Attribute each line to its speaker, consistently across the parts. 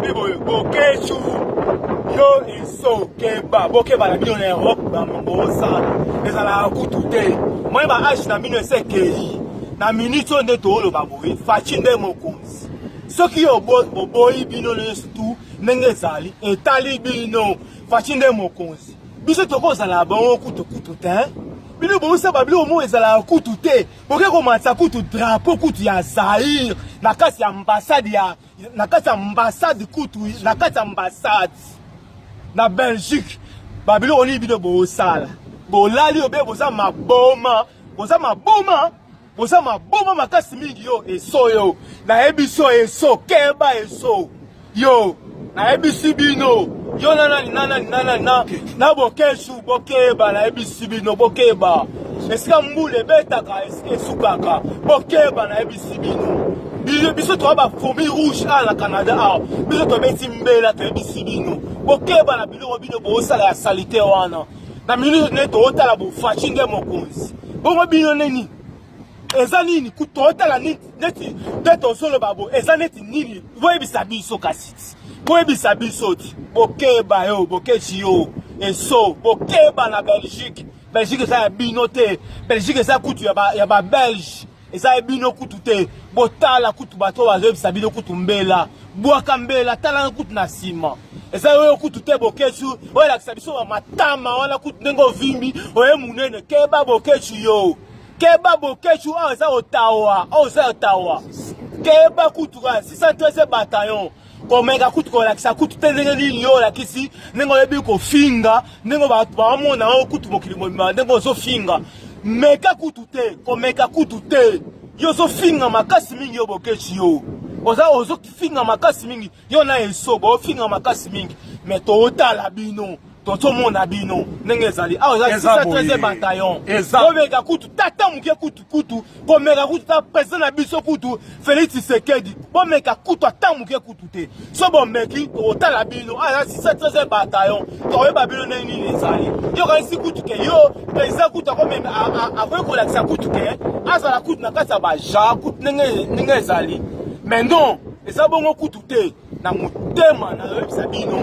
Speaker 1: Nalobi boye Boketshu yo eso keba bokeba na bino na Europe bosala ezalaka kutu te moi ba age na bino ese ekei na minute oyo nde tooloba boye Fatshi nde mokonzi soki yo boboyi bino nyonso tu ndenge ezali etali bino Fatshi nde mokonzi biso tokozala bongo kutu kutu te bino bosala babiloko moko ezalaka kutu te boke komatisa kutu drapeau kutu ya Zaire na kati ya ambassade ya na kati ya ambassade kutu na kati ya ambassade na Belgique babiloko nini bino bosala bolali obe boza maboma boza maboma boza maboma makasi mingi yo eso yo nayebi so eso keba eso yo nayebisi bino yo na nani na nani na nani na na bokeshu bokeba nayebisi bino bokeba esika mbula ebetaka esukaka bokeba nayebisi bino biso biso toa ba fourmi rouge awa na canada awa biso tobeti mbela toyebisi bino bokeba na biloko bino bosala ya salite wana na minute nde tootala bofaci nde mokonzi bongo bino nini eza nini totala neti nde tozoloba bo eza neti nini boyebisa biso kasi ti boyebisa biso ti bokeba yo bokeci yo eso bokeba na belgique belgique eza ya bino te belgique eza kutu ya babelge eza ya bino kutu te botala kutu bato oyo bazoyebisa bino kutu mbela bwaka mbela tala kutu na nsima eza oyo kutu te bokeci oyo elakisa biso bamatama wana kutu ndenge ovimbi oye monene keba bokeci yo Keba Boketshu awa eza Ottawa, awa eza Ottawa. Keba kutu ka 613 bataillon. Komeka kutu kolakisa kutu te ndenge nini yo olakisi ndenge oyebi kofinga ndenge bato bamona yo kutu mokili mobimba ndenge ozofinga meka kutu te komeka kutu te yo ozofinga makasi mingi yo Boketshu yo oza ozofinga makasi mingi yo na eso bofinga makasi mingi me totala bino tozomona bino ndenge ezali awa eza 613 bataillon komeka kutu tata moke kutu kutu komeka kutu ta president na biso kutu Felix Tshisekedi bomeka kutu ata moke kutu te so bomeki tokotala bino awa eza 613 bataillon tokoyeba bino ndenge nini ezali yokanisi kutu ke yo president kutu akomema akoki kolakisa kutu ke azala kutu na kati ya baja kutu ndenge ezali mais non eza bongo kutu te na motema nayoyebisa bino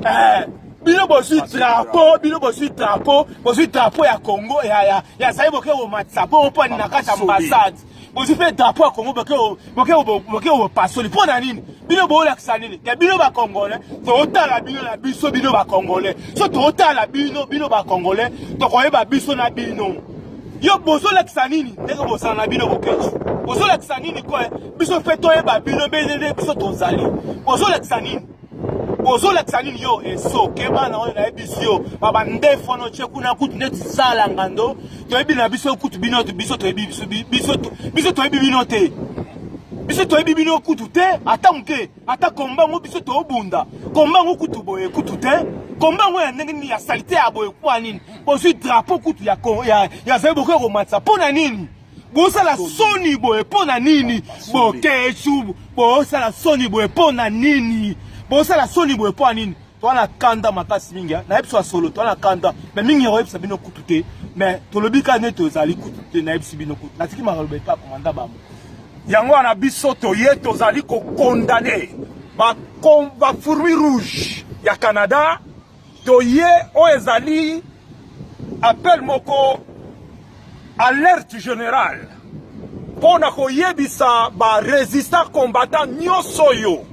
Speaker 1: eh, bino bozwi drapeau bino bozwi drapeau bozwi drapeau ya congo ya, ya, ya zali boke komatisa bongo mpo na kati ya ambassade bozwi mpe drapeau ya congo boke kopasoli mpo na nini bino boolakisa nini ya bino bacongolais totala bino na biso bino bacongolais so totala bino bino bacongolais tokoyeba biso na bino yo bozolakisa nini ndenge bozala na bino bokeci bozolakisa nini ko biso mpe toyeba bino mpe biso tozali bozolakisa nini bozolakisa nini yo eso keba na oyo nayebisi yo babandefo wana otie kuna kutu neti sala ngando toyebi na biso kutu bino biso toyebi biso biso toyebi bino te biso toyebi bino kutu te ata moke ata komba yango biso tobunda komba yango kutu boye kutu te komba yango ya ndenge nini ya salite ya boye mpo nini bozwi drapeau kutu ya, ya, ya zali bokoki komatisa mpo na nini bosala soni boye mpo na nini bokechu bosala soni boye mpo na nini bosala soni boye mpo na nini toa na kanda makasi mingi nayebi biso ya solo toa na kanda me mingi ya koyebisa bino kutu te me tolobi kaka nde tozali kutu te nayebisi bino kutu natiki makaloba epa komanda bango
Speaker 2: yango wana biso toye tozali kokondane bafourmi ba rouge ya canada toye oyo ezali appel moko alerte générale mpo na koyebisa ba résistant combattant nyonso oyo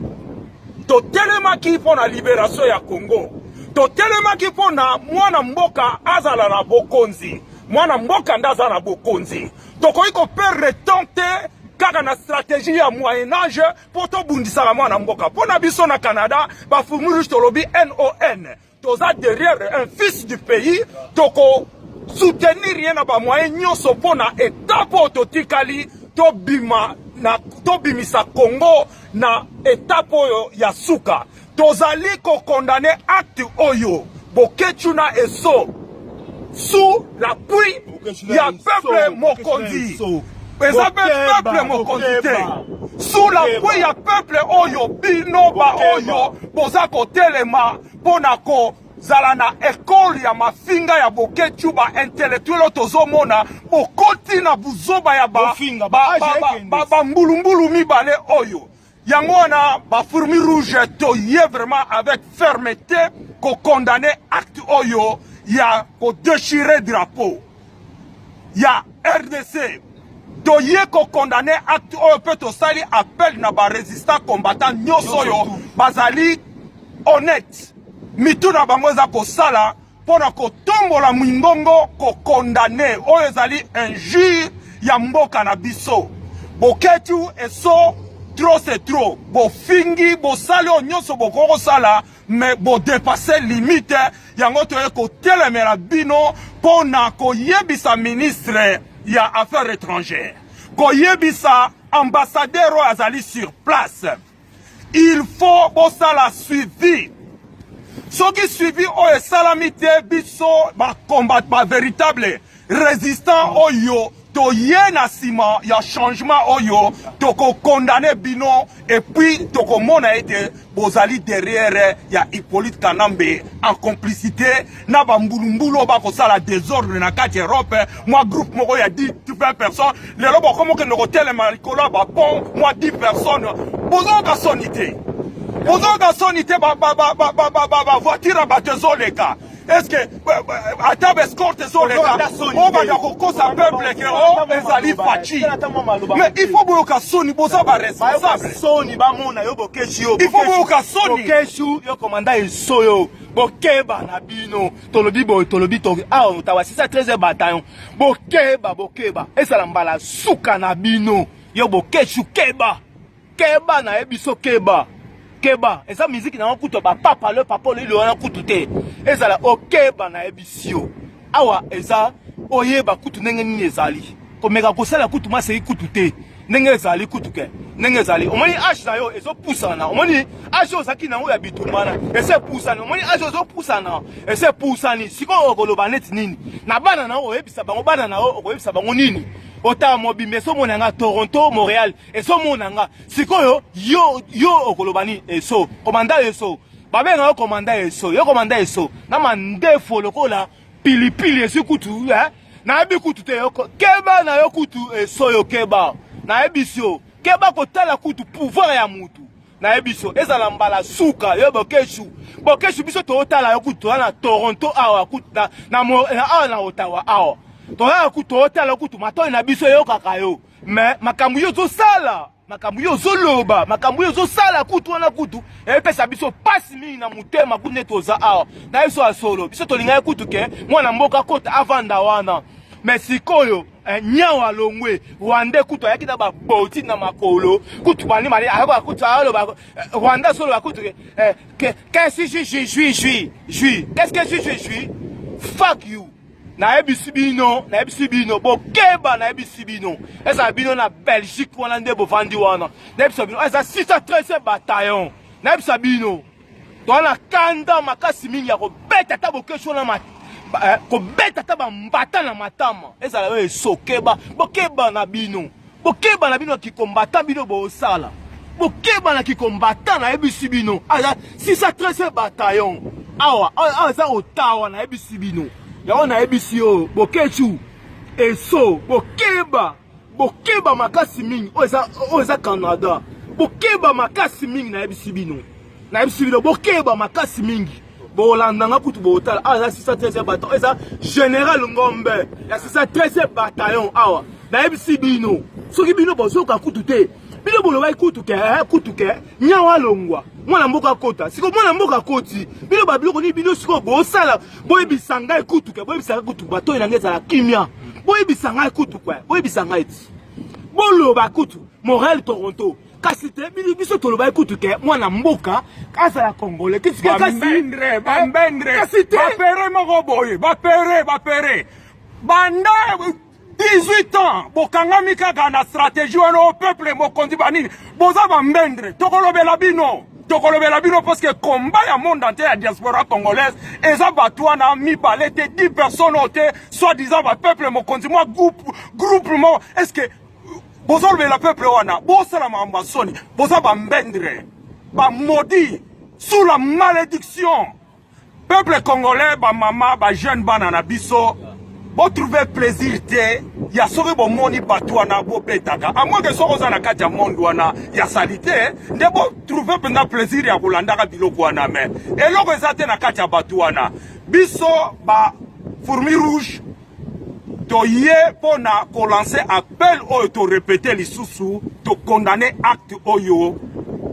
Speaker 2: totelemaki mpo na liberation ya Congo, totelemaki mpo na mwana mboka azala na bokonzi, mwana mboka nde aza na bokonzi. Tokoki koperdre temps te kaka na stratégie ya moyen âge mpo tobundisaka mwana mboka. Mpo na biso na Canada, ba fourmis rouges tolobi non toza derrière un fils du pays toko soutenir ye na bamoyen nyonso mpo na etape oyo totikali tobima na tobimisa Congo na etape oyo ya suka. Tozali kokondane acte oyo Boketshu na Esso sous l'appui ya peuple mokonzi eza mpe peuple mokonzi te sous l'appui ya peuple oyo bino baoyo boza kotelema mpo na kozala na ekole ya mafinga ya Boketshu ba intellectuel oyo tozomona bokoti na buzoba ya bambulumbulu mibale oyo. Yango wana ba fourmis rouge toye vraiment avec fermeté ko condamner acte oyo ya ko déchirer drapeau ya RDC. Toye ko condamner acte oyo mpe tosali appel na ba résistants combattants nyonso oyo bazali honnête, mitu na bango eza kosala mpo na kotombola mingongo kokondane oyo ezali injure ya mboka na biso. Boketshu Esso, trop c'est trop. Bofingi, bosali oyo nyonso bokoki kosala, mais bodepasse limite. Yango toye kotelemela bino mpo na koyebisa ministre ya affaires étrangères, koyebisa ambassadeur oyo azali sur place, il faut bosala suivi. Soki suivi oyo esalami te, biso bacombat ba véritable résistant oyo toye na nsima ya changement oyo, tokokondane bino et puis tokomona ete bozali derrière ya Hippolyte Kanambe en complicité na bambulumbulu oyo bakosala désordre na kati Europe. Mwa groupe moko ya 10 20 personnes lelo bokomi okende kotelema likolo ya bapont, mwa 10 personnes. Bozoyoka soni te? Bozoyoka soni te? Bavoiture ya bato ezoleka, est-ce ata baescorte ezoleka, oyo banda kokosa peuple ke o ezali Fatshi? Mais il faut boyoka soni, boza baresponsable.
Speaker 1: Soni bamona yo, Boketshu yo.
Speaker 2: Il faut boyoka soni.
Speaker 1: Boketshu yo, commandant Esso yo, bokeba na bino. Tolobi boye, tolobi to awa Ottawa 613 bataillon, bokeba, bokeba, ezala mbala suka na bino. Yo Boketshu, keba, keba, nayebi so, keba, keba. Eza miziki nango kutu bapapa le papa olelo wana kutu te, ezala okeba. Nayebisi yo awa eza oyeba kutu ndenge nini ezali komeka kosala kutu maseki kutu te, ndenge ezali kutu ke ndenge ezali. Omoni âge na yo ezopusana, omoni âge oyo ozalaki nango ya bitumba wana ese epusani, omoni âge ozopusana, ese epusani. Sikoyo okoloba neti nini na bana na yo? Oyebisa bango, bana na yo okoyebisa bango nini? Otala mobimba ezomona nga, Toronto, Montréal ezomona nga. Sikoyo yo, yo okoloba nini? Eso commandant Eso, babenga yo commandant Eso, yo commandant Eso na mandefo lokola pilipili ezwi kutu eh? Nayebi kutu te yo, keba na yo kutu Eso, yo keba, nayebisi yo keba kotala kutu pouvoir ya mutu. Nayebi so ezala mbala suka yo Boketshu. Boketshu, biso tootala yo kutu, toza na Toronto awa kutu na awa na Ottawa awa, toza kutu tootala kutu, matoi na biso eyokaka yo. Mais makambo yo ozosala, makambo yo ozoloba, makambo yo ozosala kutu wana kutu epesa biso pasi mingi na motema kutu nde toza awa na biso ya solo. Biso tolingaki kutu ke mwana mboka kota avanda wana, mais sikoyo nyawa alongwe Rwanda kutu ayaki na baboti na makolo kutu bani mali ayoka kutu aloba Rwanda azoloba kutu ke qu'est-ce que je suis jui jui, qu'est-ce que je suis jui, fuck you. Nayebisi bino, nayebisi bino bokeba, nayebisi bino ezala bino na Belgique wana nde bovandi wana, nayebisa bino eza 613 bataillon. Nayebisa bino toza na kanda makasi mingi ya kobeta ata Boketshu wana, kobeta ata bambata na matama. Ezala oyo esokeba, bokeba na bino, bokeba na bino ya kikombata bino bosala, bokeba na kikombata. Nayebisi bino aza 613 bataillon awa, awa eza Ottawa. Nayebisi bino yango, nayebisi oyo Boketshu Eso, bokeba, bokeba makasi mingi. Oyo eza Canada, bokeba makasi mingi. Nayebisi bino, nayebisi bino bokeba makasi mingi. Bolandanga kutu, botala awa eza 613 bataillon, eza général Ngombe ya 613 bataillon awa. Nayebisi bino, soki bino bozoka kutu te, bino bolobaki kutu ke kutu ke nyawa alongwa, mwana mboka akota. Sikoyo mwana mboka akoti, bino babiloko nini bino sikoyo bosala? Boyebisa ngai kutu ke, boyebisa ngai kutu, batoi na ngai ezala kimia. Boyebisa ngai kutu kwe, boyebisa ngai ti boloba kutu Montréal, Toronto, kasi te biso tolobaki kutu ke mwana mboka azala congolais.
Speaker 2: Bambendre, bambendre.
Speaker 1: Kasi te.
Speaker 2: Bapere moko boye, bapere, bapere banda 18 ans bokangami kaka na stratégie wana o peuple mokonzi banini. Boza bambendre, tokolobela bino, tokolobela bino, parce que combat ya monde entier ya diaspora congolaise eza bato wana mibale te, 10 personnes oyo te, soi-disant bapeuple mokonzi, mwa groupe moko. Est ce que bozolobela peuple wana? Bosala makambo ya soni, boza bambendre, bamaudit, sous la malédiction. Peuple congolais, bamama, bajeune, bana na biso. Botrouve plaisir te ya soki bomoni bato wana bobetaka, à moins que soki oza na kati ya monde wana ya salite nde botrouve mpenza plaisir ya kolandaka biloko wana, mais eloko eza te na kati ya bato wana. Biso ba fourmi rouge toye mpo na kolancer appel oyo, torepete lisusu, tokondane acte oyo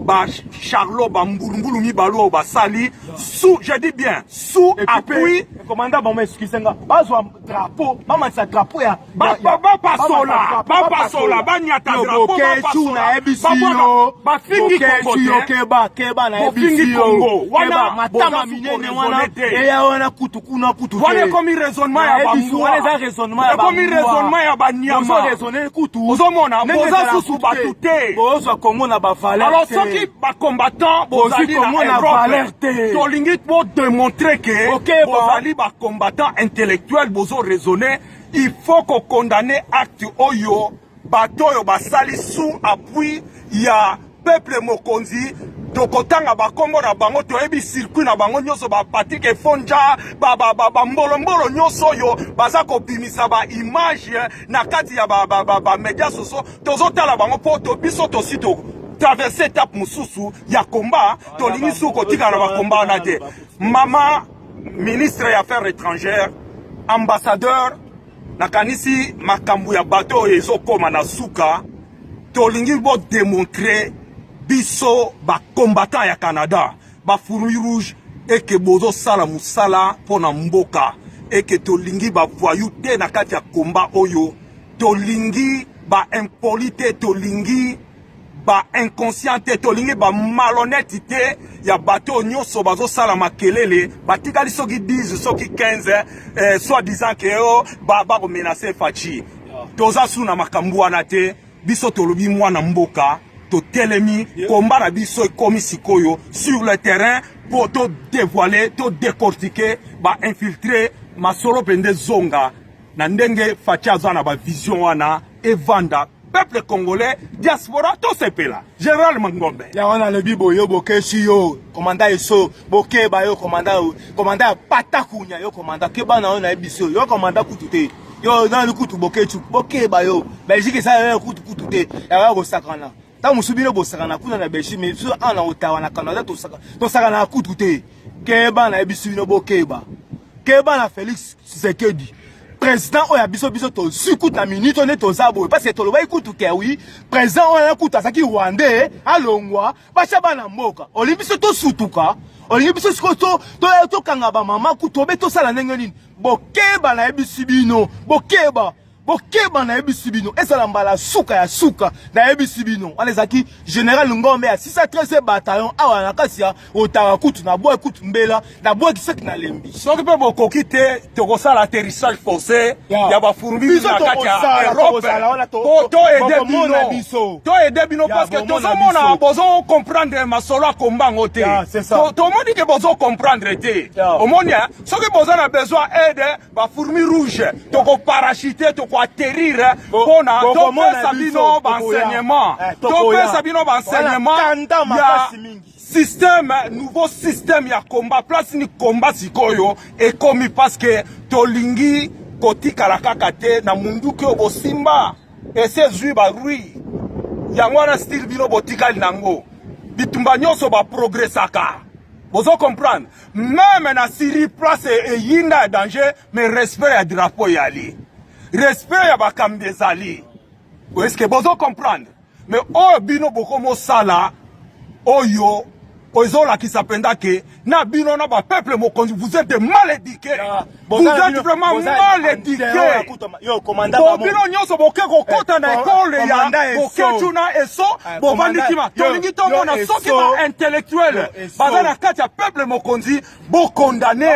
Speaker 2: ba charlot, bambulumbulu mibale oyo basali sous, je dis bien, sous appui.
Speaker 1: Commandant, bon, excuse nga, bazwa drapeau, bamatisa drapeau ya
Speaker 2: Bapasola, bapasola, banyata drapeau,
Speaker 1: bapasola, bafingi Kongo te. Keba, keba na
Speaker 2: bofingi Kongo
Speaker 1: wana, matama minene wana eya wana kutu kuna kutu.
Speaker 2: Wana ekomi raisonnement ya
Speaker 1: bambwa, wana eza raisonnement ya
Speaker 2: ekomi raisonnement ya banyama.
Speaker 1: Raisonner kutu.
Speaker 2: Ozomona, boza susu bato te.
Speaker 1: Bozwa Kongo na bavaleur.
Speaker 2: Alors soki bacombattant bozali na Europe, tolingi bodémontrer ke bozali bacombattant intellectuel, bozo raisonner. Il faut kokondamner acte oyo bato oyo basali sous appui ya peuple mokonzi. Tokotanga bakombo na bango, toyebi circuit na bango nyonso, bapatrik Efonja, bambolombolo nyonso oyo baza kobimisa baimage na kati ya bamédia sociaux. Tozotala bango mpo biso tosi totraverse étape mosusu ya combat. Tolingi su kotikala na bacombat wana te. Mama ministre ya Affaires étrangères, ambassadeur, nakanisi makambo ya bato oyo ezokóma na suka. Tolingi bodémontrer biso bacombattant ya Canada, bafourmi rouge, eke bozosala mosala mpo na mboka, eke tolingi bavoyou te na kati ya combat oyo, tolingi baimpoli te, tolingi bainconscient te, tolingi bamalhonnête te ya bato oyo nyonso bazosala makelele. Batikali soki 10, soki 15, soit disant ke oyo bakomenacer Fatshi. Toza su na makambo wana te. Biso tolobi mwana mboka, totelemi. Combat na biso ekomi sikoyo sur le terrain mpo todévoile, todécortique bainfiltré. Masolo mpenza ezonga na ndenge Fatshi aza na bavision wana, evanda peuple congolais, diaspora, tosepela. Général Mangombe.
Speaker 1: Ya wana alobi boye: yo Bokesi, yo commandant Eso, bokeba. Yo commandant, commandant ya patakunya, yo commandant, keba na yo. Nayebi biso yo commandant kutu te, yo nani kutu. Boketu, bokeba. Yo Belgique eza yo kutu kutu te, yaka kosakana. Ntango mosusu bino bosakana kuna na Belgique, mais biso awa na Ottawa, na Canada, tosakana kutu te. Keba, nayebisi bino, bokeba, keba na Félix Tshisekedi, président oyo ya biso. Biso tozwi kutu na minute oyo nde toza boye, parce que tolobaki kutu ke oui, président oyo ya kutu azalaki rwandais, alongwa, batya bana mboka. Olingi biso tosutuka? Olingi biso sikoyo tokanga bamama kutu obe tosala ndenge nini? Bokeba, nayebisi bino, bokeba, bokeba, nayebisi bino. Ezala mbala suka ya suka, nayebisi bino. Wana ezalaki général Ngombe ya 613 bataillon awa na kati ya Ottawa. Kutu nabwaki kutu mbela, nabwaki saki, nalembi.
Speaker 2: Soki mpe bokoki te, tokosala atterrissage forcé ya bafourmi na kati ya Europe po toaider bino, toaider bino, parce que tozomona bozocomprendre masolo ya combat yango te. Tomoni ke bozocomprendre te. Omoni, soki boza na besoin aide, bafourmi rouge tokoparachute, tokoatterrir mpona topesa bino baenseignement, topesa bino baenseignement ya système, nouveau système ya combat. Place ni combat sikoyo ekomi, parce que tolingi kotikala kaka te na munduki oyo bosimba esi ezwi barui yango wana. Style bino botikali nango, bitumba nyonso baprogressaka. Bozo comprendre, même na Syrie, place eyinda ya danger, mais respect ya drapeau eyali, respect ya bakambi ezali. Est-ce bozo comprendre? Mais oyo bino bokomosala oyo ezolakisa mpenza ke na bino na bapeuple mokonzi, vous êtes mal éduqués, vous êtes vraiment mal éduqués. Bo bino nyonso boke kokota na ekole ya Bokecu na Eso, bovandi kima. Tolingi tomona soki baintellectuel baza na kati ya peuple mokonzi. Bokondane,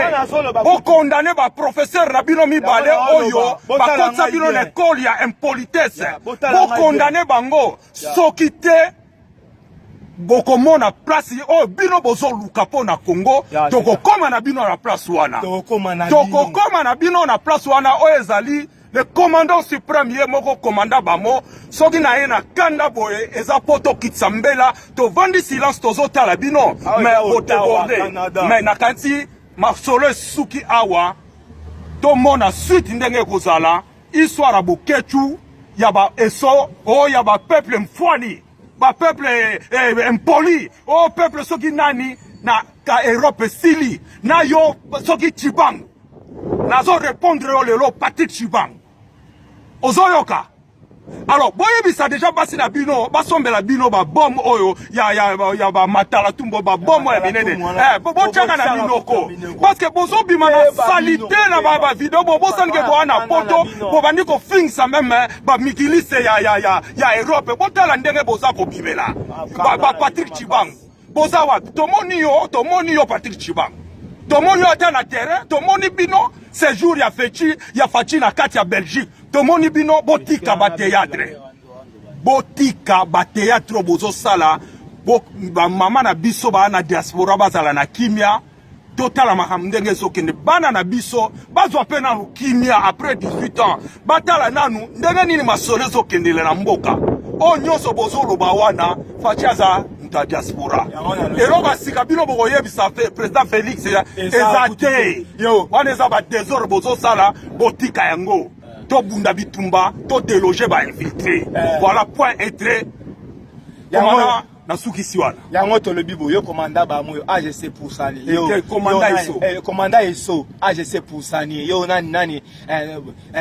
Speaker 2: bokondane baprofesseur na bino mibale oyo bakotisa bino na ekole ya impolitesse. Bokondane bango. Soki te, bokomona place oyo bino bozoluka mpo na Congo. Tokokóma na bino na place wana, tokokóma na bino na place wana. Oyo ezali le commandant suprême ye moko, commandant Bamo. Soki na ye na kanda boye, eza mpo tokitisa mbela. Tovandi silence, tozotala bino, mais bodéborde. Mais nakanisi masolo esuki awa. Tomona suite ndenge ekozala. Histoire ya Boketshu, ya ba Esso, oyo ya ba peuple mfwani, ba peuple impoli, oyo peuple soki nani na ka Europe esili na yo soki Tshibangu. Nazo répondre yo lelo Patrick Tshibangu. Ozoyoka? Alors boyebisa deja basi na bino basombela bino ba bombe oyo ya ba matala tumbo, ba bombe ya minene, botiaka na minoko, parce que bozobima na saleté na ba vidéo. Bobosanike boya na poto, bobandi kofingisa même bamikiliste ya Europe. Botala ndenge boza kobimela ba Patrick Tshibangu. Boza wapi? Tomoni yo, tomoni yo Patrick Tshibangu, tomoni yo ata na terrain, tomoni bino séjour ya Fatshi, ya Fatshi na kati ya Belgique, tomoni bino. Botika bathéâtre, botika bathéâtre oyo bozosala. Bamama na biso baa na diaspora bazala na kimia. Totala makambo ndenge ezokende. Bana na biso bazwa mpe nanu kimia après 18 ans, batala nanu ndenge nini masolo ezokendele na mboka. Oyo nyonso bozoloba wana, Fatshi aza moto ya diaspora. Eloko ya sika bino bokoyebisa président Félix eza te. Wana eza badésordre bozosala, botika yango. Tobunda bitumba, todéloger bainfiltré. Voilà, point et trait. Nasukisi wana.
Speaker 1: Yango tolobi boye: commandant Bamoyo AGC pusani.
Speaker 2: Commandant Eso.
Speaker 1: Commandant Eso AGC pusani. Yo nani nani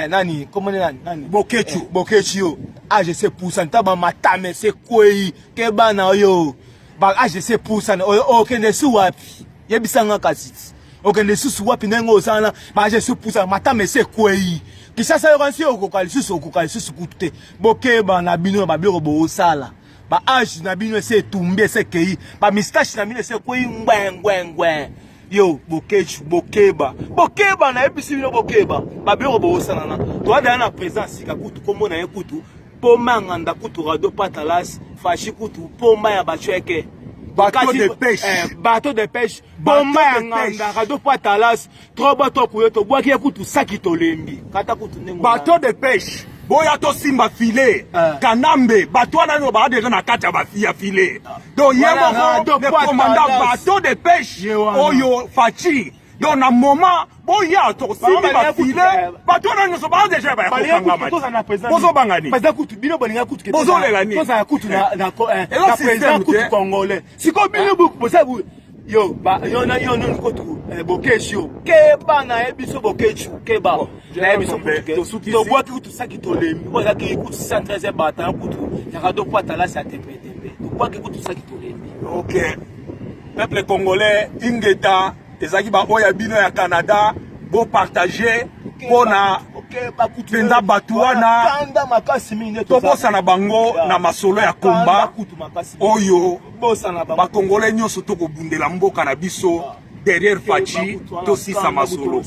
Speaker 1: nani komone nani nani?
Speaker 2: Bokechu.
Speaker 1: Bokechu, yo AGC pusani. Ta bamatame se kwei ke bana oyo ba AGC pusani. Okende su wapi? Yebisanga kasi ti okende susu wapi ndenge ozala ba AGC pusani, matame ese ekwei Kinshasa. Yoka nsi okoka lisusu, okoka lisusu kutu te. Bokeba na bino na babiloko boosala. Ba âge na bino ese etumbi, ese ekei, bamoustache na bino ese ekwei ngwengwengwe. Yo Bokechu, bokeba, bokeba, nayebisi bino, bokeba babiloko boosalana. Toadala na président sika kutu, kombo na ye kutu Poma Nganda, kutu Rado Patalas Fashi, kutu Pomba ya Bachweke.
Speaker 2: Bateau de pêche.
Speaker 1: Bateau de pêche, Pomba ya Nganda, Rado Patalas trop bato kuyo tobwaki ye kutu saki tolembi kata kutu ndenge.
Speaker 2: Bateau de pêche, boya tosimba filet. Kanambe, bato wana oyo baa deja na kati ya filet. Donc ye moko le commandant bateau de pêche oyo Fatshi. Donc na moment boya tosimbi bafilet, bato wana nyonso baa deja bayakokangama. Bozobanga nini?
Speaker 1: Kutu bino bolinga kutu
Speaker 2: Bozolela nini?
Speaker 1: Tozala kutu na président kutu congolais. Sikoyo bino boza yo yo na yo noni kutu Bokechu, yo keba na ye biso. Bokechu, keba na ye biso. Tobwaki kutu saki tolembi. Oyo ezalaki kutu 113 bata kutu yaka do po atalasi ya tembe tembe. Tobwaki kutu saki tolembi.
Speaker 2: Ok, peuple congolais, ingeta. Ezalaki baoyo ya bino ya Canada, bopartage mpona mpenza bato wana. Tobosana bango na masolo ya komba oyo. Bakongolais nyonso tokobundela mboka na biso derrière Fatshi, tosisa masolo.